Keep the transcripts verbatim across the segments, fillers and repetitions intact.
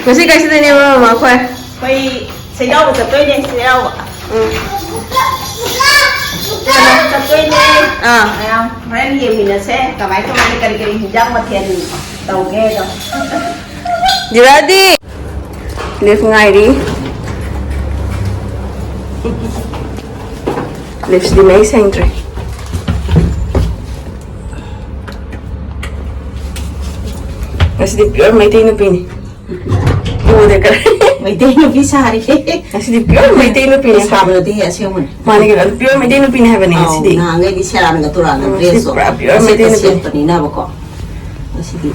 ꯉꯁꯤ ꯀꯥꯏ ꯆꯠꯇꯣꯏꯅꯦꯕ ꯃꯃꯥ ꯈꯣꯏ? ꯑꯩꯈꯣꯏ ꯆꯩꯔꯥꯎꯕ ꯆꯠꯇꯣꯏꯅꯦ, ꯆꯩꯔꯥꯎꯕ꯫ ꯎꯝ꯫ ꯆꯠꯇꯣꯏꯅꯦ꯫ ꯑꯥ꯫ ꯃꯌꯥꯝ ꯍꯣꯔꯦꯟ ꯌꯦꯡꯃꯤꯟꯅꯁꯦ, ꯀꯃꯥꯏ ꯀꯃꯥꯏꯅ, ꯀꯔꯤ ꯀꯔꯤ ꯍꯤꯟꯖꯥꯡ ꯃꯊꯦꯜ ꯇꯧꯒꯦꯗꯣ꯫ ꯖꯤꯔꯥꯗꯤ ꯂꯤꯐ ꯉꯥꯏꯔꯤ꯫ ꯂꯤꯞꯁꯇꯤ ꯃꯌꯦꯛ ꯁꯦꯡꯗ꯭ꯔꯦ꯫ ꯉꯁꯤꯗꯤ pure ꯃꯩꯇꯩ ꯅꯨꯄꯤꯅꯤ꯫ ꯎꯗ ꯀꯔ-, ꯃꯩꯇꯩ ꯅꯨꯄꯤ ꯁꯥꯔꯤ꯫ ꯉꯁꯤꯗꯤ pure ꯃꯩꯇꯩ ꯅꯨꯄꯤꯅꯤ꯫ ꯁꯥꯕꯗꯗꯤ ꯑꯁꯦꯡꯕꯅꯤ꯫ ꯃꯥꯅꯤ ꯀꯩꯅꯣ, ꯑꯗꯨ pure ꯃꯩꯇꯩ ꯅꯨꯄꯤꯅꯤ ꯍꯥꯏꯕꯅꯤ ꯑꯧ, ꯉꯁꯤꯗꯤ꯫ ꯅꯍꯥꯟꯈꯩꯗꯤ ꯁꯦꯔꯥꯟꯒ ꯇꯨꯔꯥꯟꯒ ꯎꯝ, ꯉꯁꯤꯗꯤ dressꯇꯣ꯫ Pure, pure ꯃꯁꯦꯠꯇ ꯃꯩꯇꯩ ꯅꯨꯄꯤ꯫ ꯁꯦꯠꯄꯅꯤꯅꯕꯀꯣ꯫ ꯉꯁꯤꯗꯤ꯫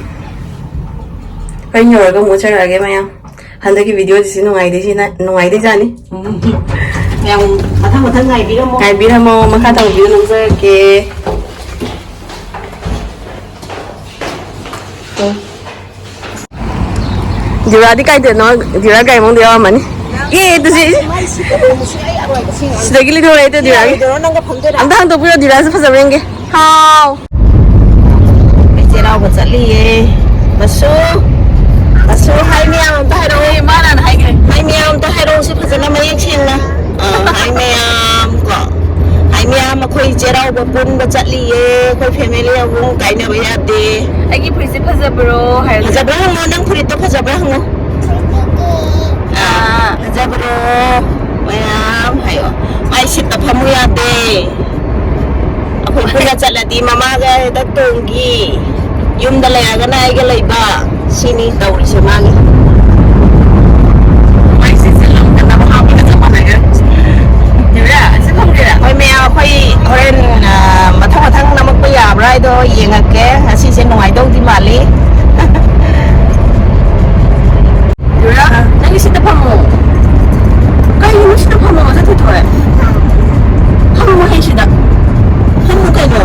ꯍꯣꯔꯦꯟ ꯌꯧꯔꯒ ꯑꯃꯨꯛ ꯎꯠꯆꯔꯛꯑꯒꯦ ꯃꯌꯥꯝ꯫ ꯍꯟꯗꯛꯀꯤ videoꯁꯤꯁꯨ ꯅꯨꯡꯉꯥꯏꯗꯣꯏꯁꯤꯅ, ꯅꯨꯡꯉꯥꯏꯗꯣꯏꯖꯥꯠꯅꯤ꯫ ꯎꯝ꯫ ꯃꯌꯥꯝ ꯃꯊꯪ ꯃꯊꯪ ꯉꯥꯏꯕꯤꯔꯝꯃꯣ꯫ ꯉꯥꯏꯕꯤꯔꯝꯃꯣ, ꯃꯈꯥ ꯇꯥꯕ video ꯅꯝꯖꯔꯛꯀꯦ꯫ ꯗꯤꯔꯥꯗꯤ ꯀꯥꯏꯗꯅꯣ? ꯗꯤꯔꯥ ꯒꯥꯔꯤ ꯃꯅꯨꯡꯗ ꯌꯥꯎꯔꯝꯃꯅꯤ꯫ ꯑꯦ, ꯑꯗꯨ ꯁꯤ-, ꯁꯤꯗꯒꯤ ꯂꯤꯊꯣꯔꯛꯑꯦ ꯑꯗꯨ ꯗꯤꯔꯥꯒꯤ꯫ ꯑꯝꯇ ꯍꯥꯡꯗꯣꯛꯄꯤꯔꯣ, ꯗꯤꯔꯥꯁꯨ ꯐꯖꯕ꯭ꯔꯥ ꯌꯦꯡꯒꯦ꯫ ꯍꯥꯎ꯫ ꯑꯩ ꯆꯩꯔꯥꯎꯕ ꯆꯠꯂꯤꯌꯦ꯫ ꯃꯁꯨ, ꯃꯁꯨ, ꯍꯥꯏ ꯃꯌꯥꯝ ꯑꯝꯇ ꯍꯥꯏꯔꯛꯑꯣ꯫ ꯃꯥꯅ ꯍꯥꯟꯅ ꯍꯥꯏꯈ꯭ꯔꯦ꯫ ꯍꯥꯏ ꯃꯌꯥꯝ ꯑꯝꯇ ꯍꯥꯏꯔꯛꯑꯣ, ꯁꯤ ꯐꯖꯅ ꯃꯌꯦꯛ ꯁꯦꯡꯅ꯫ ꯑꯥ, ꯍꯥꯏ ꯃꯌꯥꯝ ꯀꯣ꯫ ꯍꯥꯏ ꯃꯌꯥꯝ, ꯑꯩꯈꯣꯏ ꯆꯩꯔꯥꯎꯕ ꯄꯨꯟꯕ ꯆꯠꯂꯤꯌꯦ꯫ ꯑꯩꯈꯣꯏ family ꯑꯍꯨꯝ ꯀꯥꯏꯅꯕ ꯌꯥꯗꯦ꯫ ꯑꯩꯒꯤ ꯐꯨꯔꯤꯠꯁꯦ ꯐꯖꯕ꯭ꯔꯣ ꯍꯥꯏꯔꯗꯤ꯫ ꯐꯖꯕ꯭ꯔꯥ ꯍꯪꯉꯣ, ꯅꯪ ꯐꯨꯔꯤꯠꯇꯣ ꯐꯖꯕ꯭ꯔꯥ ꯍꯪꯉꯣ꯫ ꯑꯥ꯫ ꯐꯖꯕ꯭ꯔꯣ? ꯃꯌꯥꯝ ꯍꯥꯏꯌꯣ꯫ ꯃꯥꯏ ꯁꯤꯠꯇ ꯐꯝꯃꯨ ꯌꯥꯗꯦ꯫ ꯑꯩꯈꯣꯏ ꯄꯨꯟꯅ ꯆꯠꯂꯗꯤ ꯃꯃꯥꯒ ꯍꯦꯛꯇ ꯇꯣꯡꯈꯤ꯫ ꯌꯨꯝꯗ ꯂꯩꯔꯒꯅ ꯑꯩꯒ ꯂꯩꯕ꯫ ꯁꯤꯅꯤ ꯇꯧꯔꯤꯁꯦ ꯃꯥꯒꯤ꯫ ꯃꯥꯏ ꯁꯤꯠꯁꯦ ꯂꯪꯗꯅꯕ ꯍꯥꯞꯄꯒ ꯆꯞ ꯃꯥꯟꯅꯈ꯭ꯔꯦ꯫ ꯗꯤꯕꯤꯌꯥ, ꯑꯁꯤ ꯊꯝꯒꯦꯔꯥ? ꯍꯣꯏ ꯃꯌꯥꯝ, ꯑꯩꯈꯣꯏ ꯍꯣꯔꯦꯟ, ꯑ, ꯃꯊꯪ ꯃꯊꯪ ꯅꯝꯃꯛꯄ ꯌꯥꯕ꯭ꯔꯥ ꯍꯥꯏꯗꯣ ꯌꯦꯡꯉꯛꯀꯦ꯫ ꯉꯁꯤꯁꯦ ꯅꯨꯡꯉꯥꯏꯗꯧꯗꯤ ꯃꯥꯜꯂꯤ꯫ ꯌꯨꯔꯥ, ꯅꯪꯒꯤ ꯁꯤꯠꯇ ꯐꯝꯃꯣ꯫ ꯀꯩꯅꯣ ꯁꯤꯠꯇ ꯐꯝꯃꯣ, ꯆꯠꯊꯣꯛ ꯊꯣꯛꯑꯦ꯫ ꯐꯝꯃꯣ ꯍꯦ ꯁꯤꯗ꯫ ꯐꯝꯃꯣ ꯀꯩꯅꯣ꯫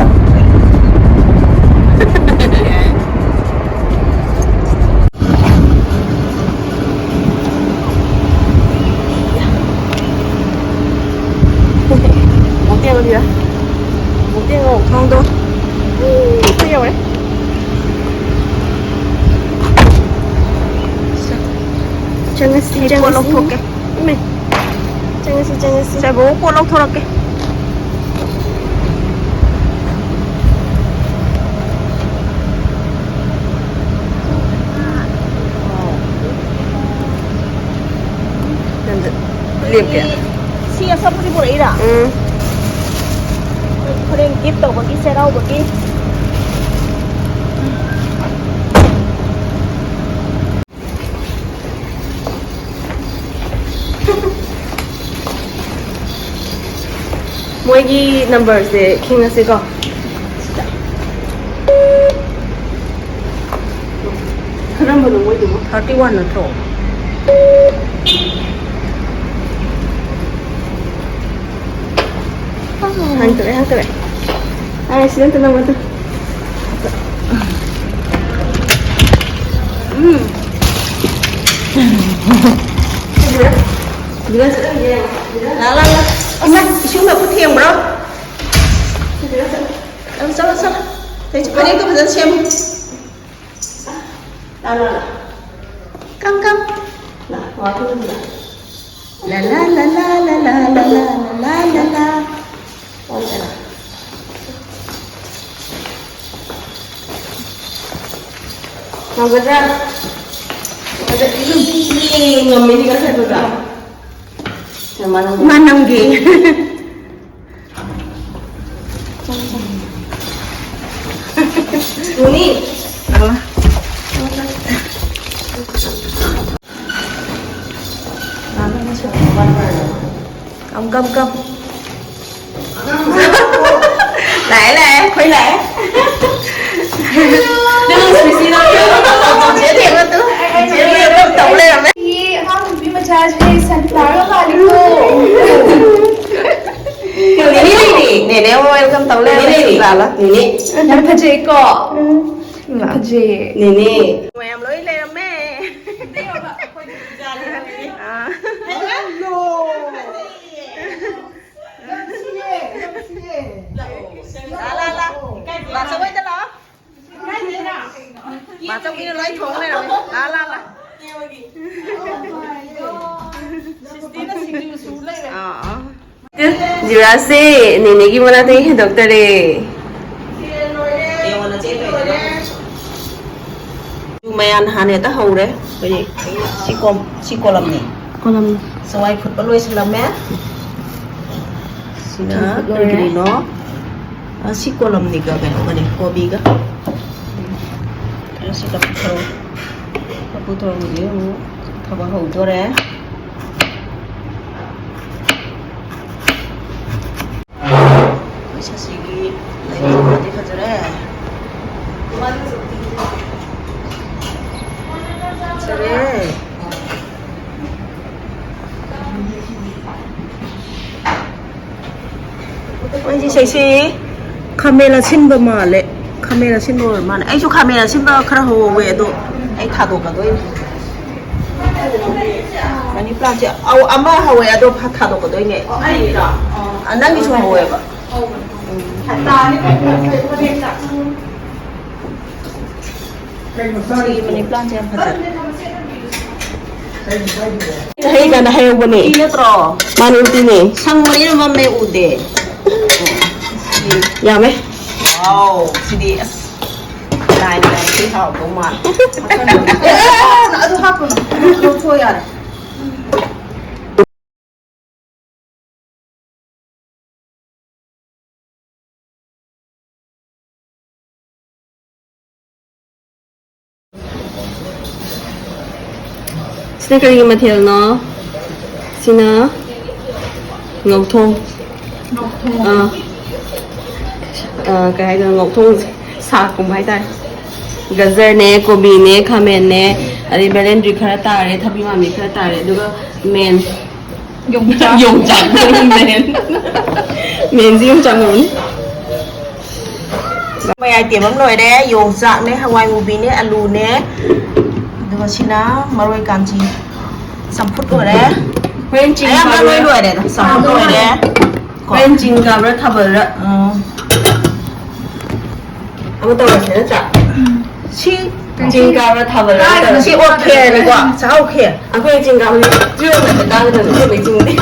ꯑꯃꯨꯛꯇ ꯌꯦꯡꯉꯣ ꯊꯣꯡꯗꯣ꯫ ꯑꯃꯨꯛꯇ ꯌꯧꯔꯦ꯫ ꯆꯪꯉꯁꯤ, ꯑꯩ ꯄꯣꯠ ꯆꯪꯉꯁꯤ꯫ ꯂꯧꯊꯣꯛꯀꯦ꯫ ꯏꯃꯥꯏ꯫ ꯆꯪꯉꯁꯤ, ꯆꯪꯉꯁꯤ꯫ ꯆꯥꯏꯕꯧ ꯄꯣꯠ ꯂꯧꯊꯣꯔꯛꯀꯦ꯫ ꯂꯦꯞꯀꯦ꯫ ꯁꯤ ꯑꯆꯥꯄꯣꯠꯁꯤ ꯄꯨꯔꯛꯏꯔꯥ? ꯎꯝ꯫ ꯍꯣꯔꯦꯟ ꯒꯤꯐ ꯇꯧꯕꯒꯤ, ꯆꯩꯔꯥꯎꯕꯒꯤ꯫ ꯃꯣꯏꯒꯤ ꯅꯝꯕꯔꯁꯦ ꯈꯤꯡꯉꯁꯤꯀꯣ꯫ ꯀꯔꯝꯕꯅꯣ ꯃꯣꯏꯗꯨꯕꯨ? Thirty one ꯅꯠꯇ꯭ꯔꯣ? ꯍꯥꯡꯇꯣꯛꯑꯦ, ꯍꯥꯡꯇꯣꯛꯑꯦ꯫ ꯑꯥꯏ, ꯁꯤꯗ ꯑꯝꯇ ꯅꯝꯃꯣ ꯑꯗꯨ꯫ ꯎꯝ꯫ ꯂꯥ, ꯂꯥ, ꯂꯥ꯫ ꯏꯃꯥ, ꯏꯁꯤꯡ ꯃꯈꯨꯠ ꯊꯦꯡꯕ꯭ꯔꯣ? ꯆꯠꯂꯣ, ꯆꯠꯂꯣ, ꯆꯠꯂꯣ꯫ ꯐꯅꯦꯛꯇꯣ ꯐꯖꯅ ꯁꯦꯝꯃꯨ꯫ ꯂꯥ, ꯂꯥ, ꯂꯥ꯫ Come, come. ꯂꯥ, ꯋꯥ ꯊꯨꯅ ꯂꯥ꯫ ꯂꯥ, ꯂꯥ, ꯂꯥ꯫ ꯉꯝꯒꯗ꯭ꯔꯥ? ꯉꯝꯒꯗ꯭ꯔꯥ? ꯏ, ꯏ, ꯉꯝꯃꯤꯅꯤ ꯉꯁꯥꯏ ꯈꯨꯠꯇ꯫ ꯃꯥ ꯅꯝꯒꯦ꯫ ꯇꯨꯅꯤ꯫ ꯀꯝ, ꯀꯝ, ꯀꯝ꯫ ꯂꯥꯛꯑꯦ, ꯂꯥꯛꯑꯦ, ꯑꯩꯈꯣꯏ ꯂꯥꯛꯑꯦ꯫ ꯅꯪ ꯁꯨꯁꯤ ꯂꯧꯔꯣ꯫ ꯆꯦ ꯊꯦꯡꯕ ꯇꯨ꯫ ꯆꯦ ꯊꯦꯡꯕ ꯇꯧ ꯂꯩꯔꯝꯃꯦ꯫ ꯑꯉꯥꯡ ꯅꯨꯄꯤ ꯃꯆꯥꯁꯦ ꯁꯟꯐ꯭ꯂꯥꯋꯔꯒ ꯃꯥꯜꯂꯤꯀꯣ꯫ ꯅꯦꯅꯦ ꯂꯩꯔꯤ꯫ ꯅꯦꯅꯦ ꯑꯃ welcome ꯇꯧ ꯂꯩꯔꯝꯃꯦ꯫ ꯅꯦꯅꯦ ꯂꯩꯔꯤ꯫ ꯁꯟꯐ꯭ꯂꯥꯋꯔ꯫ ꯅꯦꯅꯦ꯫ ꯌꯥꯝ ꯐꯖꯩꯀꯣ꯫ ꯎꯝ꯫ ꯌꯥꯝ ꯐꯖꯩꯌꯦ꯫ ꯅꯦꯅꯦ꯫ ꯃꯌꯥꯝ ꯂꯣꯏ ꯂꯩꯔꯝꯃꯦ꯫ ꯑꯥ꯫ ꯍꯜꯂꯣ꯫ ꯂꯥ, ꯂꯥ, ꯂꯥ꯫ ꯕꯥꯆꯧ ꯍꯣꯏꯗ ꯂꯥꯛꯑꯣ꯫ ꯕꯥꯆꯧꯒꯤꯅ ꯂꯣꯏ ꯊꯣꯡ ꯂꯩꯔꯝꯃꯦ꯫ ꯂꯥ, ꯂꯥ, ꯂꯥ꯫ ꯖꯤꯔꯥꯁꯦ ꯅꯦꯅꯦꯒꯤ ꯃꯅꯥꯛꯇꯒꯤ ꯍꯦꯟꯗꯣꯛꯇꯔꯦ꯫ ꯌꯦꯡꯉꯣ, ꯅꯆꯦ ꯇꯧꯔꯤꯗꯣ꯫ ꯃꯌꯥꯟ ꯍꯥꯟꯅ ꯍꯦꯛꯇ ꯍꯧꯔꯦ꯫ ꯑꯩꯈꯣꯏꯗꯤ ꯁꯤ ꯀꯣꯝ-, ꯁꯤ ꯀꯣꯂꯝꯅꯤ꯫ ꯀꯣꯂꯝ꯫ ꯆꯋꯥꯏ ꯐꯨꯠꯄ ꯂꯣꯏꯁꯤꯜꯂꯝꯃꯦ꯫ ꯁꯤꯅ ꯆꯝꯐꯨꯠ ꯂꯣꯏꯔꯦ꯫ ꯀꯔꯤ ꯀꯔꯤꯅꯣ? ꯑ, ꯁꯤ ꯀꯣꯂꯝꯅꯤꯒ ꯀꯩꯅꯣꯒꯅꯤ, ꯀꯣꯕꯤꯒ꯫ ꯑ, ꯁꯤ ꯂꯐꯨ ꯊꯔꯣ꯫ ꯂꯐꯨ ꯊꯔꯣ ꯍꯧꯖꯤꯛ ꯑꯃꯨꯛ ꯊꯕꯛ ꯍꯧꯗꯣꯔꯦ꯫ ꯑꯩꯈꯣꯏ ꯁꯥꯁꯤꯒꯤ ꯂꯩꯕꯗꯤ ꯐꯖꯔꯦ꯫ ꯐꯖꯔꯦ꯫ ꯑꯩꯁꯦ ꯁꯤꯁꯦ ꯈꯥꯃꯦꯟ ꯑꯁꯤꯟꯕ ꯃꯥꯜꯂꯦ꯫ ꯈꯥꯃꯦꯟ ꯑꯁꯤꯟꯕ ꯑꯣꯏꯔ ꯃꯥꯜꯂꯦ꯫ ꯑꯩꯁꯨ ꯈꯥꯃꯦꯟ ꯑꯁꯤꯟꯕ ꯈꯔ ꯍꯧꯍꯧꯋꯦ, ꯑꯗꯣ ꯑꯩ ꯊꯥꯗꯣꯛꯀꯗꯣꯏꯅꯦ꯫ ꯃꯅꯤ ꯄ꯭ꯂꯥꯟꯁꯦ, ꯑꯧ, ꯑꯃ ꯍꯧꯋꯦ, ꯑꯗꯣ ꯐ-, ꯊꯥꯗꯣꯛꯀꯗꯣꯏꯅꯦ꯫ ꯑ, ꯅꯪꯒꯤꯁꯨ ꯍꯧꯋꯦꯕ꯫ ꯎꯝ꯫ ꯁꯤ ꯃꯅꯤ ꯄ꯭ꯂꯥꯟꯁꯦ ꯌꯥꯝ ꯐꯖꯔꯦ꯫ ꯍꯩ ꯀꯥꯟꯗ ꯍꯩꯍꯧꯕꯅꯦ꯫ ꯎꯇꯤ ꯅꯠꯇ꯭ꯔꯣ? ꯃꯥꯅꯦ, ꯎꯇꯤꯅꯦ꯫ ꯁꯪꯕꯅꯤꯅ ꯃꯝꯃꯦ, ꯎꯗꯦ꯫ ꯌꯥꯝꯃꯦ꯫ ꯋꯥꯎ, ꯁꯤꯗꯤ ꯑꯁ, ꯂꯥꯏꯅ ꯌꯥꯝ ꯊꯤ ꯍꯥꯎꯗꯧ ꯃꯥꯜꯂꯦ꯫ ꯑꯗꯨ ꯍꯥꯞꯄꯨꯅꯨ꯫ ꯂꯧꯊꯣꯛꯑꯣ ꯌꯥꯔꯦ꯫ ꯁꯤꯅ ꯀꯔꯤꯒꯤ ꯃꯊꯦꯜꯅꯣ? ꯁꯤꯅ ꯉꯧꯊꯣꯡ꯫ ꯑꯥ꯫ ꯑꯥ, ꯀꯩ ꯍꯥꯏꯗꯣꯏꯅꯣ? ꯉꯧꯊꯣꯡꯁꯦ ꯁꯥꯛꯀꯨꯝꯕ ꯍꯥꯏꯇꯥꯔꯦ꯫ ꯒꯖꯔꯅꯦ, ꯀꯣꯕꯤꯅꯦ, ꯈꯥꯃꯦꯟꯅꯦ, ꯑꯗꯩ ꯕꯦꯂꯦꯟꯗ꯭ꯔꯤ ꯈꯔ ꯇꯥꯔꯦ, ꯊꯕꯤ ꯃꯥꯟꯕꯤ ꯈꯔ ꯇꯥꯔꯦ, ꯑꯗꯨꯒ ꯃꯦꯟ ꯌꯣꯡꯆꯥꯛ꯫ ꯌꯣꯡꯆꯥꯛ ꯃꯦꯟ꯫ ꯃꯦꯟꯁꯤ ꯌꯣꯡꯆꯥꯛ ꯃꯔꯨꯅꯤ꯫ ꯃꯌꯥꯏ ꯇꯦꯝ ꯑꯃ ꯂꯣꯏꯔꯦ, ꯌꯣꯡꯆꯥꯛꯅꯦ, ꯍꯋꯥꯏ ꯃꯨꯕꯤꯅꯦ, ꯑꯂꯨꯅꯦ, ꯑꯗꯨꯒ ꯁꯤꯅ ꯃꯔꯣꯏ ꯀꯥꯟꯆꯤ꯫ ꯆꯝꯐꯨꯠ ꯂꯣꯏꯔꯦ꯫ ꯍꯣꯔꯦꯟ ꯆꯤꯡ ꯑꯌꯥꯝꯕ ꯀꯥꯕ꯭ꯔꯥ? ꯂꯣꯏ ꯂꯣꯏꯔꯦꯗ, ꯆꯝꯐꯨꯠ ꯂꯣꯏꯔꯦ꯫ ꯍꯣꯔꯦꯟ ꯆꯤꯡ ꯀꯥꯕ꯭ꯔꯥ ꯊꯥꯕꯜꯔ? ꯎꯝ꯫ ꯑꯃ ꯇꯧꯔꯁꯦ ꯅꯠꯇ꯭ꯔꯥ? ꯁꯤ ꯆꯤꯡ ꯀꯥꯕ꯭ꯔꯥ ꯊꯥꯕꯜꯔ ꯑꯃ ꯇꯧꯔꯁꯦ꯫ ꯁꯤ ꯑꯣꯀꯦꯅꯤꯀꯣ, ꯆꯥꯍꯧꯈꯤ꯫ ꯑꯩꯈꯣꯏ ꯆꯤꯡ ꯀꯥꯕꯗꯤ ꯇꯨꯌꯦꯜꯞꯇ ꯀꯥꯒꯗꯕꯅꯤ, ꯑꯩꯈꯣꯏ ꯆꯤꯡꯗꯤ꯫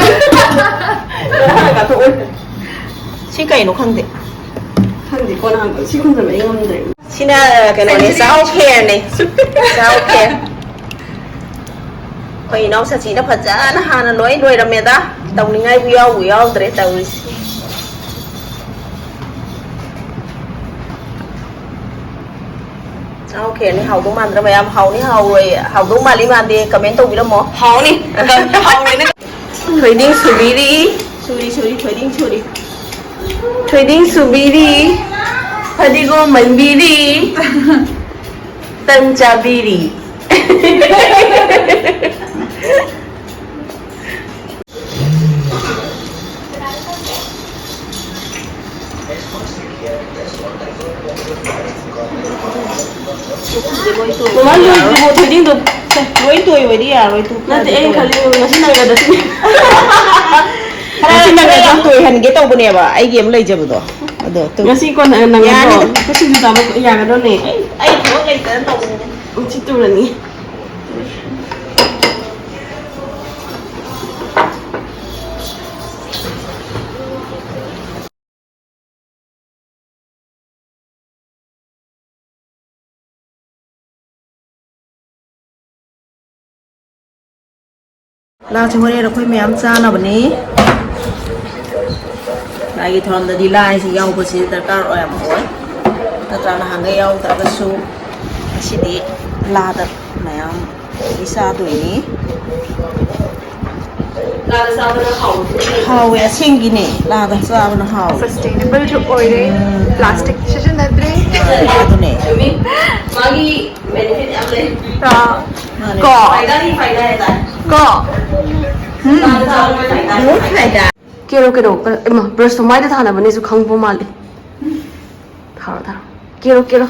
ꯁꯤ ꯀꯩꯅꯣ ꯈꯪꯗꯦ꯫ ꯈꯪꯗꯦ, ꯀꯣꯟꯅ ꯍꯪꯉꯣ꯫ ꯁꯤ ꯈꯨꯝꯖꯕ ꯑꯩ ꯉꯝꯗ꯭ꯔꯦ꯫ ꯁꯤꯅ ꯀꯩꯅꯣꯅꯦ, ꯆꯥꯛꯍꯥꯎ ꯈꯦꯔꯅꯦ꯫ ꯆꯥꯛꯍꯥꯎ ꯈꯦꯔ꯫ ꯑꯩꯈꯣꯏ ꯏꯅꯥꯎ ꯁꯆꯤꯅ ꯐꯖꯅ ꯍꯥꯟꯅ ꯂꯣꯏ ꯂꯣꯏꯔꯝꯃꯦꯗ꯫ ꯇꯧꯅꯤꯡꯉꯥꯏꯕꯨ ꯌꯥꯎꯕꯨ ꯌꯥꯎꯗ꯭ꯔꯦ ꯇꯧꯔꯤꯁꯦ꯫ ꯆꯥꯛꯍꯥꯎ ꯈꯦꯔꯅꯤ꯫ ꯍꯥꯎꯗꯧ ꯃꯥꯟꯗ꯭ꯔꯥ ꯃꯌꯥꯝ? ꯍꯥꯎꯅꯤ ꯍꯥꯎꯔꯣꯏ? ꯍꯥꯎꯗꯧ ꯃꯥꯜꯂꯤ ꯃꯥꯟꯗꯦ ꯀꯃꯦꯟ ꯇꯧꯕꯤꯔꯝꯃꯣ꯫ ꯍꯥꯎꯅꯤ꯫ ꯍꯥꯎꯔꯣꯏꯅ꯫ ꯊꯣꯏꯗꯤꯡ ꯁꯨꯕꯤꯔꯤ꯫ ꯁꯨꯔꯤ, ꯁꯨꯔꯤ, ꯊꯣꯏꯗꯤꯡ ꯁꯨꯔꯤ꯫ ꯊꯣꯏꯗꯤꯡ ꯁꯨꯕꯤꯔꯤ꯫ ꯐꯗꯤꯒꯣꯝ ꯃꯟꯕꯤꯔꯤ꯫ ꯇꯟ ꯆꯥꯕꯤꯔꯤ꯫ ꯃꯃꯥ, ꯂꯣꯏꯗ꯭ꯔꯤꯕꯣ ꯊꯣꯏꯗꯤꯡꯗꯣ? ꯂꯣꯏ ꯇꯣꯏꯕꯗꯤ ꯌꯥꯔꯣꯏ, ꯇꯨ ꯅꯠꯇꯦ, ꯑꯩꯅ ꯈꯜꯂꯤ ꯉꯁꯤ ꯅꯪꯒꯗ꯭ꯔ ꯁꯤꯅꯤ꯫ ꯉꯁꯤ ꯅꯪꯒꯗ꯭ꯔ? ꯌꯥꯝ ꯇꯣꯏꯍꯟꯒꯦ ꯇꯧꯕꯅꯦꯕ, ꯑꯩꯒꯤ ꯑꯃ ꯂꯩꯖꯕꯗꯣ꯫ ꯑꯗꯣ ꯇꯨ-, ꯉꯁꯤ ꯀꯣꯟꯅ ꯅꯪꯒꯗ꯭ꯔꯣ? ꯌꯥꯅꯤꯗ꯫ ꯉꯁꯤ ꯁꯤꯡꯖꯨ ꯆꯥꯕ ꯌꯥꯒꯗ꯭ꯔꯣꯅꯦ? ꯑꯩ, ꯑꯩ ꯊꯕꯛ ꯂꯩꯇꯅ ꯇꯧꯕꯅꯤꯗ꯫ ꯁꯤ ꯇꯨꯔꯅꯤ꯫ ꯂꯥꯁꯦ ꯍꯣꯔꯦꯟ ꯑꯩꯈꯣꯏ ꯃꯌꯥꯝ ꯆꯥꯅꯕꯅꯤ꯫ ꯂꯥꯏꯒꯤ ꯊꯧꯔꯝꯗꯗꯤ ꯂꯥꯏꯁꯤ ꯌꯥꯎꯕꯁꯤ ꯗꯔꯀꯥꯔ ꯑꯣꯏ ꯌꯥꯝ ꯑꯣꯏ꯫ ꯅꯠꯇ꯭ꯔꯥ? ꯅꯍꯥꯟꯈꯩ ꯌꯥꯎꯗ꯭ꯔꯒꯁꯨ ꯉꯁꯤꯗꯤ ꯂꯥꯗ ꯃꯌꯥꯝ ꯆꯥꯗꯣꯏꯅꯤ꯫ ꯍꯥꯎꯋꯦ, ꯑꯁꯦꯡꯒꯤꯅꯦ꯫ ꯂꯥꯗ ꯆꯥꯕꯅ ꯍꯥꯎꯋꯦ꯫ ꯁꯁꯇꯦꯅꯦꯕꯜꯁꯨ ꯑꯣꯏꯔꯦ꯫ ꯎꯝ꯫ ꯄ꯭ꯂꯥꯁꯇꯤꯛ ꯁꯤꯖꯤꯟꯅꯗ꯭ꯔꯦ꯫ ꯑꯗꯨꯅꯦ꯫ ꯃꯥꯒꯤ ꯕꯦꯅꯤꯐꯤꯠ ꯌꯥꯝ ꯂꯩ꯫ ꯑꯥ꯫ ꯃꯥꯅꯦ꯫ ꯀꯣ? ꯐꯥꯏꯗꯥꯒꯤ ꯐꯥꯏꯗꯥ ꯍꯥꯏꯇꯥꯔꯦ꯫ ꯀꯣ? ꯎꯝ꯫ ꯂꯥꯗ ꯆꯥꯕꯅ ꯐꯥꯏꯗꯥ꯫ ꯂꯣꯏ ꯐꯥꯏꯗꯥ꯫ ꯀꯦꯔꯣ, ꯀꯦꯔꯣ꯫ ꯏꯃꯥ, ꯕ꯭ꯔꯁꯇꯣ ꯃꯥꯏꯗ ꯊꯥꯅꯕꯅꯦꯁꯨ ꯈꯪꯕ ꯃꯥꯜꯂꯦ꯫ ꯊꯥꯔꯣ, ꯊꯥꯔꯣ꯫ ꯀꯦꯔꯣ, ꯀꯦꯔꯣ꯫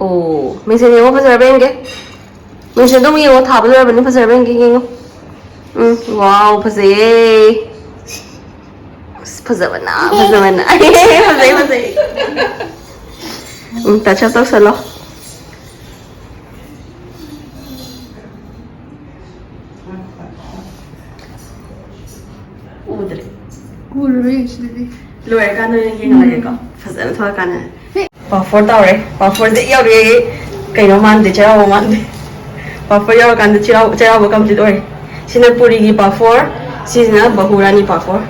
ꯑꯣ, ꯃꯤꯡꯁꯦꯜ ꯌꯦꯡꯉꯣ, ꯐꯖꯔꯕ ꯌꯦꯡꯒꯦ꯫ ꯃꯤꯡꯁꯦꯜ ꯑꯗꯨꯝ ꯌꯦꯡꯉꯣ, ꯊꯥꯕ ꯂꯣꯏꯔꯕꯅꯤ, ꯐꯖꯔꯕ ꯌꯦꯡꯒꯦ, ꯌꯦꯡꯉꯣ꯫ ꯎꯝ, ꯋꯥꯎ, ꯐꯖꯩꯌꯦ꯫ ꯑꯁ, ꯐꯖꯕꯅ, ꯐꯖꯕꯅ꯫ ꯐꯖꯩ, ꯐꯖꯩ꯫ ꯎꯝ, touch up ꯇꯧꯁꯜꯂꯣ꯫ ꯎꯗ꯭ꯔꯦ꯫ ꯎꯔꯔꯣꯏ ꯁꯤꯗꯗꯤ꯫ ꯂꯣꯏꯔꯀꯥꯟꯗ ꯑꯣꯏꯅ ꯌꯦꯡꯍꯜꯂꯒꯦꯀꯣ꯫ ꯐꯖꯅ ꯊꯣꯛꯂꯀꯥꯟꯗ꯫ ꯄꯥꯐꯣꯔ ꯇꯧꯔꯦ꯫ ꯄꯥꯐꯣꯔꯁꯦ ꯌꯥꯎꯔꯦ꯫ ꯀꯩꯅꯣ ꯃꯥꯟꯗꯦ, ꯆꯩꯔꯥꯎꯕ ꯃꯥꯟꯗꯦ꯫ ꯄꯥꯐꯣꯔ ꯌꯥꯎꯔꯀꯥꯟꯗ ꯆꯩꯔꯥꯎ-, ꯆꯩꯔꯥꯎꯕ complete ꯑꯣꯏꯔꯦ꯫ ꯁꯤꯅ ꯄꯨꯔꯤꯒꯤ ꯄꯥꯐꯣꯔ, ꯁꯤꯁꯤꯅ ꯕꯍꯨꯔꯥꯅꯤ ꯄꯥꯐꯣꯔ꯫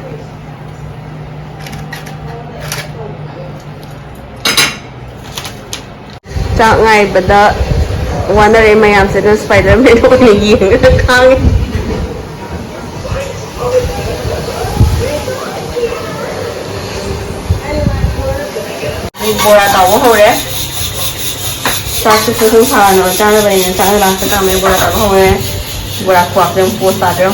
ꯆꯥꯛ ꯉꯥꯏꯕꯗ ꯋꯥꯅꯔꯦ ꯃꯌꯥꯝꯁꯦ, ꯑꯗꯨꯅ Spiderman ꯑꯣꯏꯅ ꯌꯦꯡꯉꯒ ꯈꯥꯡꯉꯦ꯫ ꯑꯩ ꯕꯣꯔꯥ ꯇꯥꯎꯕ ꯍꯧꯔꯦ꯫ ꯆꯥꯛꯁꯨ ꯁꯨꯝ ꯁꯨꯝ ꯁꯥꯍꯟꯅꯕ ꯆꯥꯅꯕꯅꯤꯅ ꯆꯥꯛꯁꯨ ꯂꯥꯁꯇ ꯀꯥꯝꯃꯦ꯫ ꯕꯣꯔꯥ ꯇꯥꯎꯕ ꯍꯧꯔꯦ꯫ ꯕꯣꯔꯥ ꯈꯨꯍꯥꯎꯁꯦ ꯌꯥꯝ ꯄꯣꯁ ꯇꯥꯗ꯭ꯔꯣ?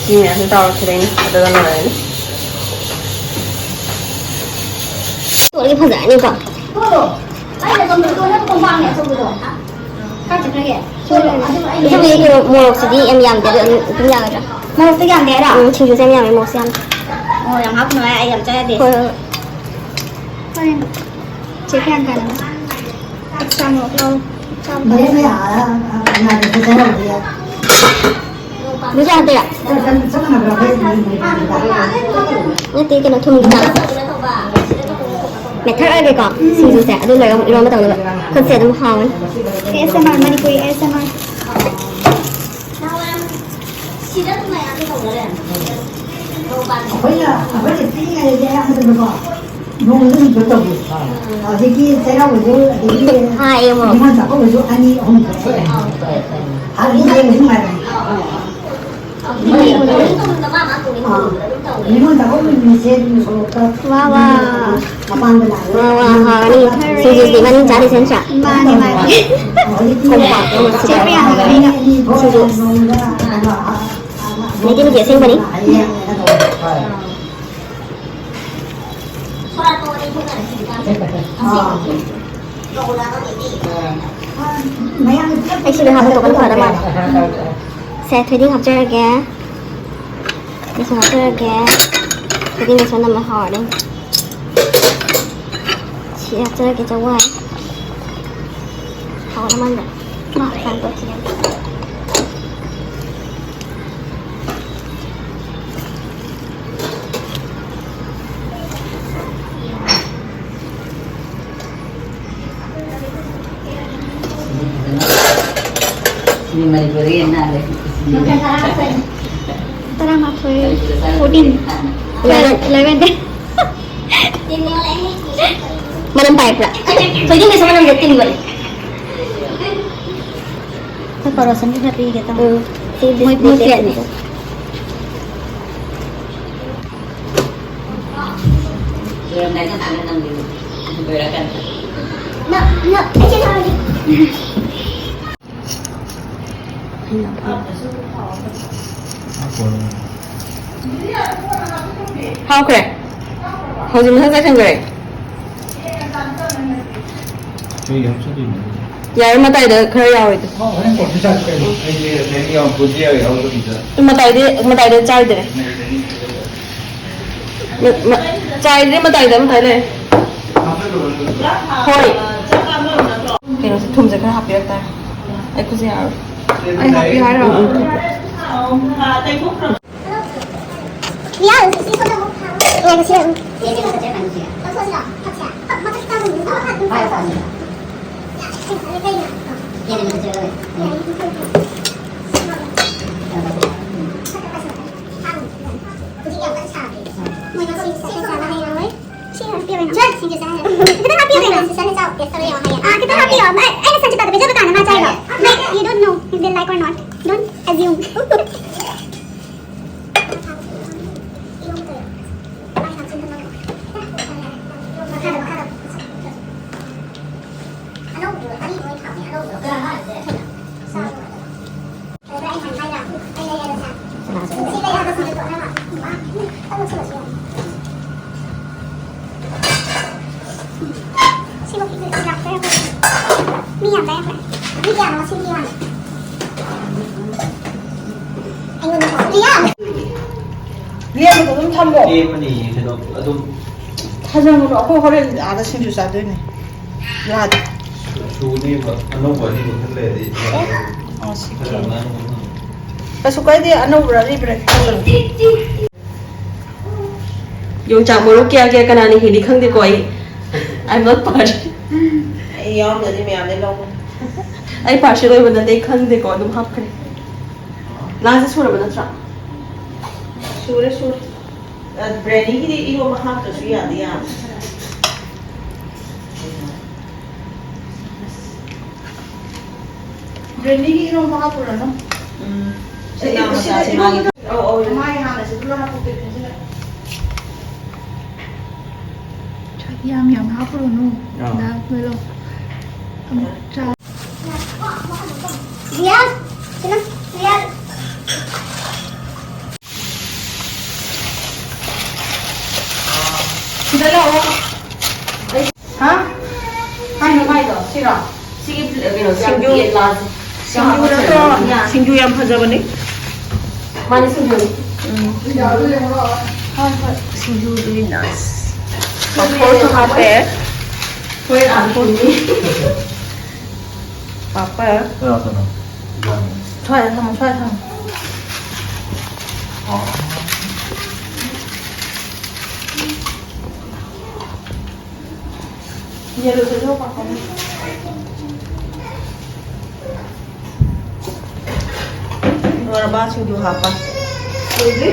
ꯁꯤ ꯃꯌꯥꯝꯁꯦ ꯇꯥꯎꯔꯛꯈꯤꯗꯣꯏꯅꯦ, ꯑꯗꯨꯒ ꯂꯣꯏꯔꯅꯤ꯫ ꯇꯣꯠꯂꯗꯤ ꯐꯖꯔꯅꯤꯀꯣ꯫ ꯇꯣꯠꯂꯣ꯫ ꯑꯩꯅ ꯆꯨꯝꯅ ꯇꯣꯠꯂꯒ ꯀꯣꯝꯄꯥꯛꯅꯦ ꯑꯆꯧꯕꯗꯣ꯫ ꯀꯥꯏ ꯆꯠꯈ꯭ꯔꯒꯦ? ꯁꯣꯏꯔꯦ꯫ ꯑꯗꯨ ꯑꯩꯅ ꯏꯆꯦ, ꯀꯩꯅꯣ, ꯃꯣꯔꯣꯛꯁꯤꯗꯤ ꯌꯥꯝ ꯌꯥꯝꯗꯦ, ꯑꯗꯨ ꯑꯗꯨꯝ, ꯑꯗꯨꯝ ꯌꯥꯒꯗ꯭ꯔꯥ? ꯃꯣꯔꯣꯛꯇꯣ ꯌꯥꯝꯗꯦ ꯍꯥꯏꯔꯣ? ꯎꯝ, ꯁꯤꯡꯖꯨꯁꯦ ꯌꯥꯝ ꯌꯥꯝꯃꯦ, ꯃꯣꯔꯣꯛꯁꯦ ꯌꯥꯝ꯫ ꯃꯣꯔꯣꯛ ꯌꯥꯝ ꯍꯥꯞꯀꯅꯨ ꯍꯥꯏ, ꯑꯩ ꯌꯥꯝ ꯆꯥ ꯌꯥꯗꯦ꯫ ꯍꯣꯏ, ꯍꯣꯏ, ꯍꯣꯏ꯫ ꯍꯣꯔꯦꯟ ꯆꯦ ꯄ꯭ꯔꯤꯌꯥꯡꯀꯥꯅ ꯑꯦꯛꯁꯇ꯭ꯔꯥ ꯃꯣꯔꯣꯛ ꯂꯧ-, ꯆꯥꯕ ꯃꯌꯥꯏ ꯃꯌꯥ, ꯑ, ꯑ, ꯉꯥꯏꯕꯁꯦ ꯆꯥꯅꯕꯗꯤ ꯌꯥꯏ꯫ ꯑꯗꯨ ꯆꯥꯗꯣꯏꯔꯥ? ꯆꯞ ꯃꯥꯟꯅꯕ꯭ꯔꯥ? ꯑꯩꯈꯣꯏ ꯅꯠꯇꯦ, ꯀꯩꯅꯣ, ꯊꯨꯝꯒꯤ ꯆꯥꯡ꯫ ꯃꯦꯊꯠ ꯑꯣꯏꯕꯩꯀꯣ, ꯁꯤꯡꯖꯨꯁꯦ꯫ ꯑꯗꯨ ꯂꯣꯏꯔꯒ ꯑꯃꯨꯛ ꯏꯔꯣꯟꯕ ꯇꯧꯅꯕ꯫ ꯈꯨꯠꯁꯦ ꯑꯗꯨꯝ ꯍꯥꯎꯔꯅꯤ꯫ A S M R, Manipuri A S M R. ꯑꯩꯈꯣꯏꯅ, ꯑꯩꯈꯣꯏꯅ ꯄꯤꯛꯏꯉꯩꯗꯗꯤ ꯑꯌꯥꯝꯕꯗꯀꯣ ꯅꯣꯡꯃꯗ ꯑꯗꯨꯝ ꯇꯧꯕꯤ꯫ ꯍꯧꯖꯤꯛꯀꯤ ꯆꯩꯔꯥꯎꯕꯁꯨ, ꯑꯗꯒꯤ ꯍꯥꯏꯌꯦ, ꯃꯣꯔꯣꯛ꯫ ꯅꯤꯉꯣꯜ ꯆꯥꯛꯀꯧꯕꯁꯨ ꯑꯅꯤ ꯑꯍꯨꯝ ꯊꯣꯛꯑꯦ꯫ ꯍꯥꯟꯅꯗꯤ ꯌꯦꯡꯕꯁꯨ ꯅꯨꯡꯉꯥꯏꯕꯅꯤ꯫ ꯑꯥ꯫ ꯅꯤꯉꯣꯜ ꯆꯥꯛꯀꯧꯕ ꯅꯨꯃꯤꯠꯁꯦ ꯁꯣꯔꯣꯛꯇ ꯋꯥ, ꯋꯥ꯫ ꯃꯄꯥꯟꯗ ꯂꯥꯛꯑꯒ ꯋꯥ, ꯋꯥ, ꯍꯥꯎꯔꯅꯤ꯫ ꯁꯤꯡꯖꯨꯁꯤꯗꯤ ꯃꯅꯤꯡ ꯆꯥꯗꯣꯏꯁꯦ ꯅꯠꯇ꯭ꯔꯥ? ꯃꯥꯅꯦ, ꯃꯥꯅꯦ꯫ ꯀꯣꯝꯄꯥꯛ ꯑꯃ ꯆꯦ ꯄ꯭ꯔꯤꯌꯥꯡꯀꯥꯒꯤꯅ ꯁꯤꯡꯖꯨ꯫ ꯅꯣꯡꯃꯗ ꯃꯇꯦꯛ ꯃꯇꯦꯛ ꯑꯁꯦꯡꯕꯅꯤ꯫ ꯑꯩ ꯁꯤꯗ ꯍꯥꯞꯄ ꯇꯣꯛꯄꯅ ꯐꯗꯧ ꯃꯥꯜꯂꯦ꯫ ꯁꯦ, ꯊꯣꯏꯗꯤꯡ ꯍꯥꯞꯆꯔꯒꯦ꯫ ꯕꯦꯁꯣꯟ ꯍꯥꯞꯆꯔꯒꯦ꯫ ꯊꯣꯏꯗꯤꯡ ꯕꯦꯁꯣꯟ ꯅꯝꯃ ꯍꯥꯎꯔꯅꯤ꯫ ꯁꯤ ꯍꯥꯞꯆꯔꯒꯦ, ꯆꯋꯥꯏ꯫ ꯍꯥꯎꯔ ꯃꯥꯜꯂꯦ꯫ ꯃꯥ ꯍꯥꯟ ꯇꯣꯠꯈꯤꯒꯦ꯫ ꯃꯅꯤꯄꯨꯔꯗꯒꯤ ꯍꯦꯟꯅ ꯅꯥꯜꯂꯦ꯫ ꯇꯔꯥꯃꯥꯊꯣꯏ, ꯐꯣꯔꯇꯤꯟ, ꯏꯂꯦꯚꯦꯟ꯫ ꯏꯂꯦꯚꯦꯟ꯫ ꯃꯅꯝ ꯄꯥꯏꯔꯛꯄ꯭ꯔꯥ? ꯊꯣꯏꯗꯤꯡꯒꯤꯁꯨ ꯃꯅꯝ ꯅꯠꯇꯦ꯫ ꯑꯩꯈꯣꯏ ꯀꯣꯔꯣꯁꯟꯒꯤ ꯈꯔ ꯄꯤꯒꯦ ꯇꯧꯕ꯫ ꯎꯝ, ꯁꯤ ꯃꯣꯏ, ꯃꯣꯏ ꯕꯤꯁꯀꯤꯠ ꯄ꯭ꯂꯦꯠꯅꯤ꯫ ꯂꯣꯏꯔꯝꯗꯥꯏꯗ ꯉꯥꯛꯇꯪ ꯅꯝꯕꯤꯌꯨ꯫ ꯂꯣꯏꯔꯀꯥꯟꯗ꯫ ꯅꯣ, ꯅꯣ, ꯑꯩ ꯁꯤ ꯊꯝꯃꯒꯦ꯫ ꯍꯥꯎꯈ꯭ꯔꯦ꯫ ꯍꯧꯖꯤꯛ ꯃꯊꯪ ꯆꯥꯏꯁꯟꯈ꯭ꯔꯦ꯫ ꯀꯩ ꯍꯥꯞꯆꯜꯂꯤꯅꯣ? ꯌꯥꯔꯦ, ꯃꯇꯥꯏꯗ ꯈꯔ ꯌꯥꯎꯔꯤꯗꯣ꯫ ꯑꯣ, ꯍꯣꯔꯦꯟ ꯀꯣꯟꯅ ꯆꯥꯁꯤ ꯀꯩꯅꯣ꯫ ꯑꯩꯗꯤ ꯂꯩꯔꯤ ꯌꯥꯝ ꯄꯨꯟꯁꯤ ꯌꯥꯎꯔꯤ ꯍꯧꯖꯤꯛꯀꯤꯗ꯫ ꯃꯇꯥꯏꯗꯤ, ꯃꯇꯥꯏꯗ ꯆꯥꯏꯗ꯭ꯔꯦ꯫ ꯃ-, ꯃ-, ꯆꯥꯏꯗ꯭ꯔꯦ, ꯃꯇꯥꯏꯗ ꯃꯇꯥꯏ ꯂꯩꯔꯦ꯫ ꯍꯣꯏ꯫ ꯀꯩꯅꯣꯁꯦ, ꯊꯨꯝꯁꯦ ꯈꯔ ꯍꯥꯞꯄꯤꯔꯛ ꯇꯥꯔꯦ꯫ ꯑꯩ ꯈꯨꯠꯁꯦ ꯌꯥꯔꯣꯏ꯫ ꯑꯩ ꯍꯥꯞꯄꯤꯌꯨ ꯍꯥꯏꯔꯣ? ꯎꯝ, ꯎꯝ, ꯎꯝ꯫ ꯌꯥꯔꯦ, ꯁꯤ, ꯁꯤ ꯁꯣꯝꯗ ꯑꯃꯨꯛ ꯊꯥꯔꯣ꯫ ꯌꯥꯔꯦ, ꯁꯤ, ꯎꯝ꯫ ꯁꯤ, ꯁꯤ ꯂꯧꯊꯣꯛꯁꯤꯔꯥ? ꯂꯧꯊꯣꯛꯁꯤꯔꯣ? ꯐꯛꯁꯦ? ꯐꯛ ꯃꯊꯛꯇ ꯊꯥꯕ ꯅꯨꯃꯤꯠ ꯑꯃ ꯑꯗꯨꯝ ꯐꯥꯔꯣ꯫ ꯌꯥꯔꯦ, ꯀꯩꯅꯣ? ꯌꯥꯔꯦ, ꯂꯧꯊꯣꯛꯁꯤꯔꯣ? ꯌꯥꯔꯦ, ꯂꯧꯊꯣꯛꯁꯤꯔꯣ? ꯐꯛꯇ ꯄꯥꯏꯁꯤꯜꯂꯣ꯫ ꯊꯥꯔꯣ꯫ ꯍꯧꯖꯤꯛ ꯌꯥꯝ ꯀꯟꯅ ꯁꯥꯗꯦ꯫ ꯃꯣꯏ ꯉꯁꯤ ꯁꯥꯏꯀꯜ ꯆꯥꯕ ꯍꯩꯔꯔꯣꯏ꯫ ꯁꯤ ꯍꯥꯄꯤꯌꯣ ꯀꯩꯅꯣ? ꯁꯤ ꯆꯥꯁꯦ ꯍꯥꯏꯔꯣ꯫ ꯈꯤꯇꯪ ꯍꯥꯄꯤꯌꯣ ꯀꯩꯅꯣ? ꯁꯤꯁꯇꯔꯅ ꯆꯥꯎ, ꯇꯦꯁ ꯇꯧꯔ ꯌꯦꯡꯉꯣ ꯍꯥꯏꯌꯦ꯫ ꯑꯥ, ꯈꯤꯇꯪ ꯍꯥꯄꯤꯌꯣ꯫ ꯑꯩ, ꯑꯩꯅ ꯁꯟꯆꯤꯇꯥꯗ ꯄꯤꯖꯕ ꯀꯥꯟꯗ ꯃꯥ ꯆꯥꯏꯔꯣ? ꯍꯥꯏꯌꯦ꯫ Like, you don't know if they like or not. Don't assume. ꯃꯤ ꯌꯥꯝ ꯆꯥꯏ ꯑꯩꯈꯣꯏ꯫ ꯃꯤ ꯀꯌꯥꯅꯣ ꯉꯁꯤ ꯃꯤ ꯌꯥꯝꯃꯤ? ꯑꯩꯉꯣꯟꯗ ꯀꯧ꯫ ꯂꯤꯌꯥ! ꯂꯦꯝꯕꯗꯣ ꯑꯗꯨꯝ ꯊꯝꯃꯣ꯫ ꯂꯦꯝꯃꯅꯤ ꯀꯩꯅꯣ ꯑꯗꯨꯝ꯫ ꯊꯥꯖꯟꯒꯅꯨ, ꯑꯩꯈꯣꯏ ꯍꯣꯔꯦꯟ ꯑꯥꯗ ꯁꯤꯡꯖꯨ ꯆꯥꯗꯣꯏꯅꯦ꯫ ꯌꯥꯗꯦ꯫ ꯁꯨꯅꯦꯕ, ꯑꯅꯧꯕ ꯑꯔꯤꯕ ꯈꯔ ꯂꯩꯔꯗꯤ꯫ ꯑꯣ, ꯑꯣ, ꯁꯤ ꯈꯔ ꯀꯦ꯫ ꯑꯅꯧꯕ ꯑꯃ꯫ ꯀꯩꯁꯨ ꯀꯥꯏꯗꯦ, ꯑꯅꯧꯕꯔ ꯑꯔꯤꯕꯔ ꯈꯪꯗꯕ꯫ ꯌꯣꯡꯆꯥꯛ ꯃꯔꯨ ꯀꯌꯥ ꯀꯌꯥ ꯀꯅꯥꯅ ꯍꯦꯜꯂꯤ ꯈꯪꯗꯦꯀꯣ ꯑꯩ꯫ I'm not party. ꯑꯩ ꯌꯥꯎꯔꯝꯗ꯭ꯔꯗꯤ ꯃꯌꯥꯝꯗꯩ ꯂꯧꯕ꯫ ꯑꯩ ꯄꯥꯔꯁꯦꯜ ꯑꯣꯏꯕ ꯅꯠꯇꯦ, ꯑꯩ ꯈꯪꯗꯦꯀꯣ, ꯑꯗꯨꯝ ꯍꯥꯞꯈ꯭ꯔꯦ꯫ ꯂꯥꯟꯁꯦ ꯁꯨꯔꯕ ꯅꯠꯇ꯭ꯔꯥ? ꯁꯨꯔꯦ, ꯁꯨꯔꯦ꯫ ꯑ, ꯕ꯭ꯔꯦꯅꯤꯒꯤꯗꯤ ꯏꯔꯣꯝꯕ ꯍꯥꯞꯇ꯭ꯔꯁꯨ ꯌꯥꯗꯤ ꯌꯥꯕ꯫ ꯕ꯭ꯔꯦꯅꯤꯒꯤ ꯏꯔꯣꯝꯕ ꯍꯥꯞꯄꯨꯔꯅꯨ꯫ ꯎꯝ꯫ ꯁꯤ ꯌꯥꯝ ꯁꯤꯗ ꯃꯆꯥꯁꯦ ꯏꯔꯣꯝꯕ ꯃꯥꯒꯤ꯫ ꯑꯧ, ꯑꯧ, ꯃꯥꯒꯤ ꯍꯥꯟꯅ ꯁꯤ ꯄꯨꯂꯞ ꯍꯥꯞꯄꯛꯇꯣꯏ ꯐꯤꯖꯤꯜꯂꯦ꯫ ꯌꯥꯝ ꯌꯥꯝ ꯍꯥꯞꯄꯨꯔꯅꯨ꯫ ꯑꯥ꯫ ꯗꯥ ꯂꯣꯏꯂꯣ꯫ ꯑꯃꯨꯛ ꯆꯥ꯫ ꯔꯤꯌꯥꯟ, ꯁꯤꯅ, ꯔꯤꯌꯥꯟ꯫ ꯁꯤꯗ ꯂꯥꯛꯑꯣ꯫ ꯍꯥ? ꯀꯥꯏꯅꯣ ꯃꯥꯏꯗꯣ? ꯁꯤꯔꯣ? ꯁꯤꯒꯤ ꯀꯩꯅꯣꯁꯦ ꯌꯥꯝ ꯁꯤꯡꯖꯨ꯫ ꯄꯤꯛꯑꯦ, ꯒ꯭ꯂꯥꯁꯁꯦ꯫ ꯁꯤꯡꯖꯨ ꯅꯠꯇ꯭ꯔꯣ? ꯌꯥꯝ ꯁꯤꯡꯖꯨ ꯌꯥꯝ ꯐꯖꯕꯅꯤ꯫ ꯃꯥꯅꯤ, ꯁꯤꯡꯖꯨꯅꯤ꯫ ꯎꯝ꯫ ꯍꯣꯏ, ꯍꯣꯏ꯫ ꯁꯤꯡꯖꯨꯗꯨꯒꯤ ꯅꯥꯁ꯫ ꯄꯥꯐꯣꯔꯁꯨ ꯍꯥꯞꯄꯦ꯫ ꯍꯣꯏ, ꯑꯥ, ꯄꯥꯐꯣꯔ꯫ ꯄꯥꯄꯔ꯫ ꯀꯅꯥ ꯀꯅꯥ? ꯁ꯭ꯋꯥꯏꯗ ꯊꯝꯃꯣ, ꯁ꯭ꯋꯥꯏꯗ ꯊꯝꯃꯣ꯫ ꯑꯣ꯫ ꯌꯦꯜꯂꯣ ꯁꯦꯠꯂꯣ ꯄꯥꯐꯣꯔ꯫ ꯂꯣꯏꯔꯕ ꯁꯤꯡꯖꯨ ꯍꯥꯞꯄ? ꯂꯣꯏꯗ꯭ꯔꯤ꯫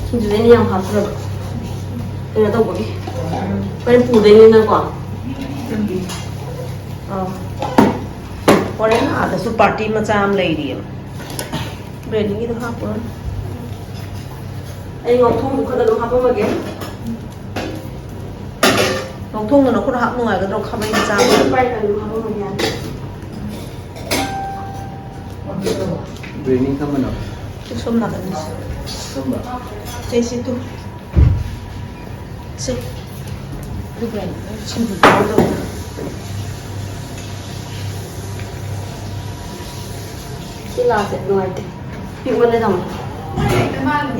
ꯁꯤꯡꯖꯨꯗ ꯑꯩꯅ ꯌꯥꯝ ꯍꯥꯞꯇ꯭ꯔꯕ꯫ ꯀꯩꯅꯣ ꯇꯧꯕꯒꯤ꯫ ꯍꯣꯔꯦꯟ ꯄꯨꯗꯣꯏꯅꯤꯅꯀꯣ꯫ ꯑꯥ꯫ ꯍꯣꯔꯦꯟ ꯑꯥꯗꯁꯨ ꯄꯥꯔꯇꯤ ꯃꯆꯥ ꯑꯃ ꯂꯩꯔꯤꯑꯕ꯫ ꯕ꯭ꯔꯦꯅꯤꯒꯤꯗꯣ ꯍꯥꯞꯄꯨꯔꯅꯨ꯫ ꯑꯩ ꯉꯧꯊꯣꯡꯗꯨ ꯈꯛꯇ ꯑꯗꯨꯝ ꯍꯥꯞꯄꯝꯃꯒꯦ꯫ ꯉꯧꯊꯣꯡꯗꯨꯅ ꯈꯨꯠ ꯍꯥꯞ ꯅꯨꯡꯉꯥꯏꯒꯗ꯭ꯔꯣ, ꯈꯥꯕꯩ ꯃꯆꯥ ꯑꯃ? ꯑꯗꯨꯝ ꯄꯥꯏꯔꯒ ꯑꯗꯨꯝ ꯍꯥꯞꯄꯝꯃꯒꯦ ꯌꯥꯅꯤ꯫ ꯕ꯭ꯔꯦꯅꯤ ꯀꯔꯝꯕꯅꯣ? ꯁꯣꯝ ꯅꯥꯀꯟꯗꯁꯦ꯫ ꯀꯔꯝꯕ? ꯁꯦ, ꯁꯤ ꯇꯨ꯫ ꯁꯦ꯫ ꯑꯗꯨꯒ ꯁꯤꯡꯖꯨ ꯇꯧꯔ ꯇꯧꯕ꯫ ꯁꯤ ꯂꯥꯁꯦ ꯅꯨꯡꯉꯥꯏꯇꯦ꯫ ꯄꯤꯛꯃꯜꯂꯦ ꯇꯥꯃꯣ꯫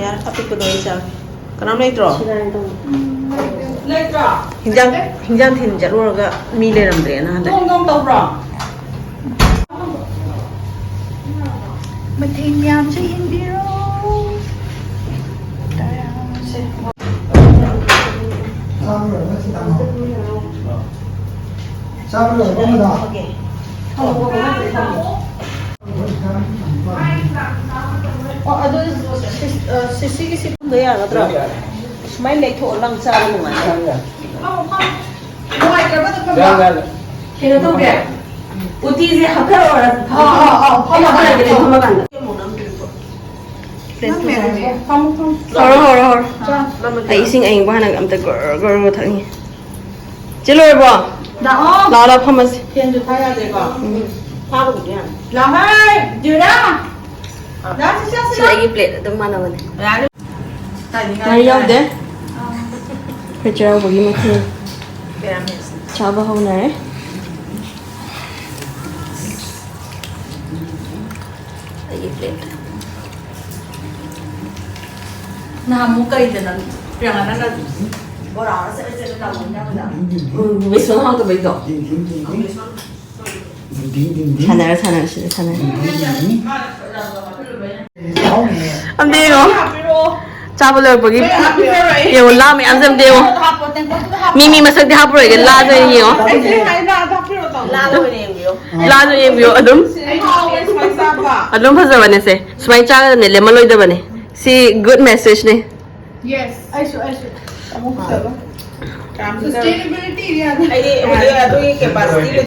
ꯌꯥꯔꯦ, ꯑꯄꯤꯛꯄꯗꯣ ꯑꯩ ꯆꯥꯒꯦ꯫ ꯀꯅꯥꯝ ꯂꯩꯇ꯭ꯔꯣ? ꯁꯤꯗ ꯍꯥꯏꯅ ꯇꯧꯕ꯫ ꯂꯩꯇ꯭ꯔꯣ? ꯍꯤꯟꯖꯥꯡ, ꯍꯤꯟꯖꯥꯡ ꯊꯤꯟ ꯆꯠꯂꯨꯔꯒ ꯃꯤ ꯂꯩꯔꯝꯗ꯭ꯔꯦꯅ ꯍꯜꯂꯛꯑꯦ꯫ ꯅꯣꯡ ꯅꯣꯡ ꯇꯧꯕ꯭ꯔꯣ? ꯃꯊꯦꯜ ꯃꯌꯥꯝꯁꯦ ꯌꯦꯡꯕꯤꯔꯣ꯫ ꯁꯦ꯫ ꯑꯥ꯫ ꯆꯥꯕ ꯂꯣꯏꯔꯕ ꯑꯃꯗꯣ? ꯑꯣꯀꯦ꯫ ꯑꯣ, ꯑꯗꯨ ꯁꯤꯁ-, ꯑ, ꯁꯤꯁꯤꯒꯤ ꯁꯤ ꯐꯪꯕ ꯌꯥꯒꯗ꯭ꯔꯣ? ꯁꯨꯃꯥꯏꯅ ꯂꯩꯊꯣꯛꯑꯣ, ꯅꯪ ꯆꯥꯕ ꯅꯨꯡꯉꯥꯏꯅꯤ꯫ ꯅꯨꯡꯉꯥꯏꯇ꯭ꯔꯕ ꯑꯗꯨ ꯐꯪꯕ? ꯀꯩꯅꯣ ꯇꯧꯒꯦ꯫ ꯎꯇꯤꯁꯦ ꯍꯥꯞꯊꯔꯛꯑꯣꯔ? ꯑꯥ, ꯑꯥ, ꯑꯥ, ꯑꯩ ꯍꯥꯞꯊꯔꯛꯑꯒꯦ, ꯐꯝꯃꯀꯥꯟꯗ꯫ ꯍꯧꯔꯣ, ꯍꯧꯔꯣ, ꯍꯧꯔꯣ꯫ ꯑꯩ ꯏꯁꯤꯡ ꯑꯏꯪꯕ ꯍꯥꯟꯅ ꯑꯝꯇ ꯒꯣꯔ ꯒꯣꯔ ꯊꯛꯅꯤꯡꯉꯤ꯫ ꯆꯦ ꯂꯣꯏꯔꯕꯣ? ꯂꯥꯛꯑꯣ꯫ ꯂꯥꯛꯑꯣ, ꯂꯥꯛꯑꯣ, ꯐꯝꯃꯁꯤ꯫ ꯐꯦꯟꯁꯨ ꯊꯥ ꯌꯥꯗꯦꯀꯣ? ꯎꯝ꯫ ꯊꯥꯕꯕꯨꯗꯤ ꯌꯥꯅꯤ꯫ ꯂꯥꯛꯑꯣ, ꯍꯥꯏ, ꯖꯨꯔꯥ꯫ ꯁꯤ ꯑꯩꯒꯤ ꯄ꯭ꯂꯦꯠ ꯑꯗꯨꯝ ꯃꯥꯟꯅꯕꯅꯦ꯫ ꯌꯥꯔꯦ꯫ ꯉꯥꯔꯤ ꯌꯥꯎꯗꯦ꯫ ꯑꯩꯈꯣꯏ ꯆꯩꯔꯥꯎꯕꯒꯤ ꯃꯊꯦꯜ ꯆꯥꯕ ꯍꯧꯅꯔꯦ꯫ ꯑꯩꯒꯤ ꯄ꯭ꯂꯦꯠ꯫ ꯅꯍꯥꯟꯃꯨꯛ ꯀꯩꯗꯅꯣ ꯄ꯭ꯔꯤꯌꯥꯡꯀꯥ ꯅꯪꯅ ꯕꯣꯔꯥ ꯑꯃ ꯆꯠꯂ ꯆꯠꯂ ꯂꯥꯎꯅꯕꯗ? ꯎꯝ, ꯕꯦꯁꯣꯟ ꯍꯥꯎꯇꯕꯩꯗꯣ꯫ ꯁꯥꯟꯅꯔ, ꯁꯥꯟꯅꯔ, ꯁꯤꯗ ꯁꯥꯟꯅꯔ꯫ ꯑꯝꯇ ꯌꯦꯡꯉꯣ꯫ ꯆꯥꯕ ꯂꯣꯏꯔꯛꯄꯒꯤ ꯌꯦꯡꯉꯣ, ꯂꯥ ꯃꯌꯥꯝꯁꯦ ꯑꯝꯇ ꯌꯦꯡꯉꯣ꯫ ꯃꯤ, ꯃꯤ ꯃꯁꯛꯇꯤ ꯍꯥꯞꯄꯔꯣꯏꯒꯦ, ꯂꯥꯗ ꯑꯣꯏꯅ ꯌꯦꯡꯉꯣ꯫ ꯂꯥꯗ ꯌꯦꯡꯕꯤꯌꯣ ꯑꯗꯨꯝ꯫ ꯑꯗꯨꯝ ꯐꯖꯕꯅꯦ ꯁꯦ꯫ ꯁꯨꯃꯥꯏꯅ ꯆꯥꯒꯗꯕꯅꯦ, ꯂꯦꯝꯍꯜꯂꯣꯏꯗꯕꯅꯦ꯫ ꯁꯤ good message ꯅꯦ꯫ Yes, ꯑꯩꯁꯨ, ꯑꯩꯁꯨ꯫ ꯑꯃꯨꯛ ꯐꯖꯕ꯫ Sustainability ꯅꯦ꯫ ꯑꯩꯗꯤ ꯍꯧꯖꯤꯛ ꯑꯗꯨꯒꯤ capacity ꯂꯩ꯫